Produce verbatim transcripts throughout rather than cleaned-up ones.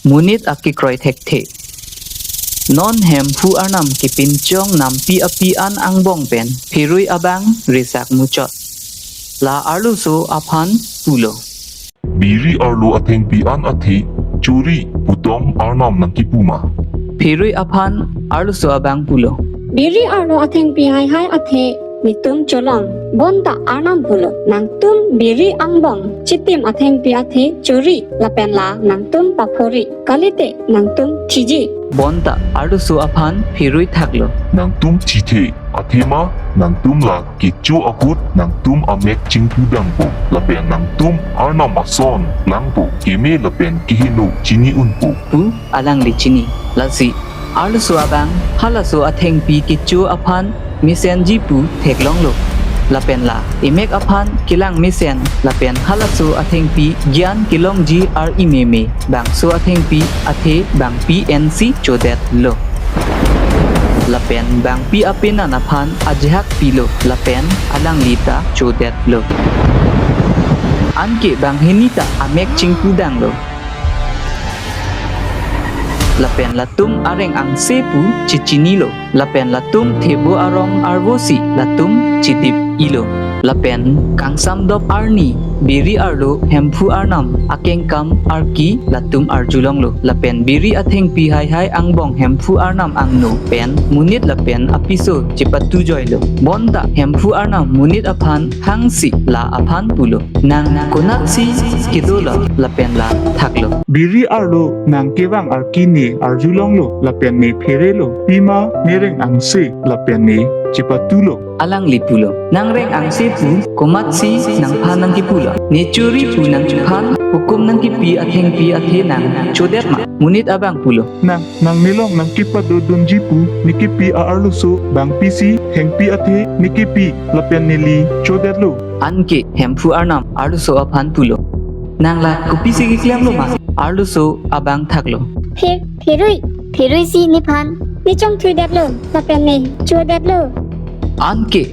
monit akekroi thekthe. Non Hemphu Arnam kepinchong nampi api an angbong pen pherui abang resak muchot. La arloso aphan pulo. Biri arlo athengpi an athe chori putong Arnam nangkipu ma? Pherui aphan arloso abang pulo. Biri arlo athengpi haihai athe netum cholong. Bonta Arnam pulo. Nangtum biri angbong chitim athengpi athe chori lapen la nangtum paphori. Kalite nangtum thiji. Bonta arloso aphan pherui thaklo. Nangtum thithe. Athema nangtum la kecho ahut nangtum amek chingpudangpo. Lapen nangtum Arnam ason langpo. Keme lapen kehingno chini unpo. Pu alangli chini. Lasi arloso abang halaso athengpi kecho aphan mesenji pu theklonglo. Lapen la emek aphan kelang mesen lapen halaso athengpi gyan kelongji ar-i meme bangso athengpi athe bangpi ensi chodetlo. Lapen bangpi apenan aphan ajahak pilo lapen alangli ta chodetlo. Anke banghini ta amek chingpudanglo. Lapen latum areng angse pu chechinilo. Lapen latum thebo arong arvosi latum chidip-ilo. Lapen kangsam dop arni biri arlo Hemphu Arnam akengkam arki latum arjulonglo. Lapen biri athengpi haihai angbong Hemphu Arnam angno pen monit lapen apiso chepatujoilo. Bonta Hemphu Arnam monit aphan hangsi la aphan pulo. Nang konatsi kedo lo lapen la thaklo. Biri arlo nang kevang arki ne arjulonglo lapen ne pherelo. Pima nereng angse lapen ne chepatulo. Alangli pulo. Nangreng angse pu komatsi nangphan nangkipulo? Ne chori pu nangchephan hukum nangkipi athengpi athe nang chodet ma? Monit abang pulo. Nang, nang nelong nangkepadodunji pu nekepi a-arloso bangpisi thengpi athe nekepi lapen neli chodetlo. Anke Hemphu Arnam arloso aphan pulo. Nang la kopisi keklemlo ma? Arloso abang thaklo. Pher, pherui, pheruisi nephan nechongthuidetlo lapen ne chodetlo. Anke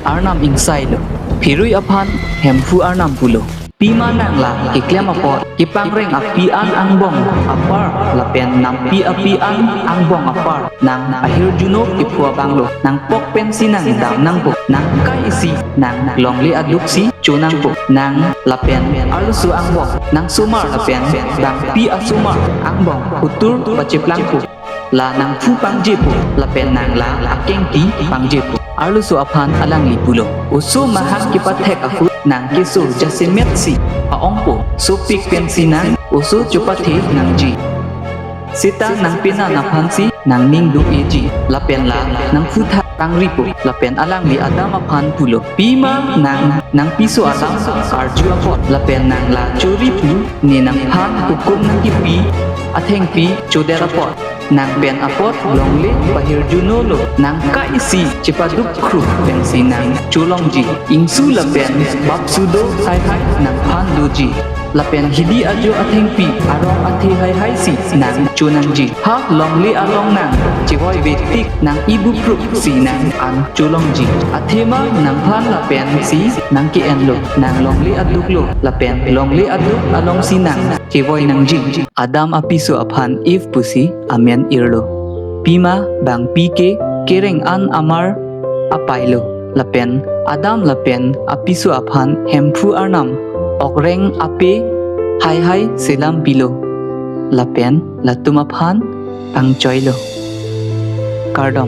Arnam ingsailo. Pherui aphan Hemphu Arnam pulo. Pima nang la keklem apot kepangreng api an angbong apar lapen nampi api an angbong apar nang ahirjuno kephu abanglo. Nangpok pensi nang dam nangpo. Nang kai isi nang longle aduksi cho nangpo. Nang lapen arloso angbong, nang somar lapen bangpi asomar angbong kutur pacheplangpo. La nangphu pangjepo lapen nang la akengki pangjepo. Arloso aphan alangli pulo. Oso mahang kepathek ahut nang keso jasemetsi a-ongpo. Sopik pensi nang oso chopathe nangji. Seta nangpenan aphansi nangning do-eji. Lapen la nangphuthak pangripo. Lapen alangli adam aphan pulo. Pima nang nangpiso alam arju apot lapen nang la chori pu ne nangphan hukum nangkipi athengpi chodet apot, nang pen apot longle pahirjunolo. Nang kai isi chepaduk krup pensi nang cholongji. Ingsu lapen bapsu do haihai nangphan doji. Lapen hidi ajo athengpi arong athe haihaisi nang chonangji. Ha longle along nang chevoivetik nang ibuprupsi nang an cholongji. Athema nangphan lapensi nang ke-enlo. Nang longle aduklo lapen longle aduk alongsi nang chevoi nangji. Adam apiso aphan Eve pusi amen irlo. Pima bangpi ke kereng an amar apailo. Lapen Adam lapen apiso aphan Hemphu Arnam okreng ape haihai selam pilo. Lapen latum aphan pangchoilo. Kardom.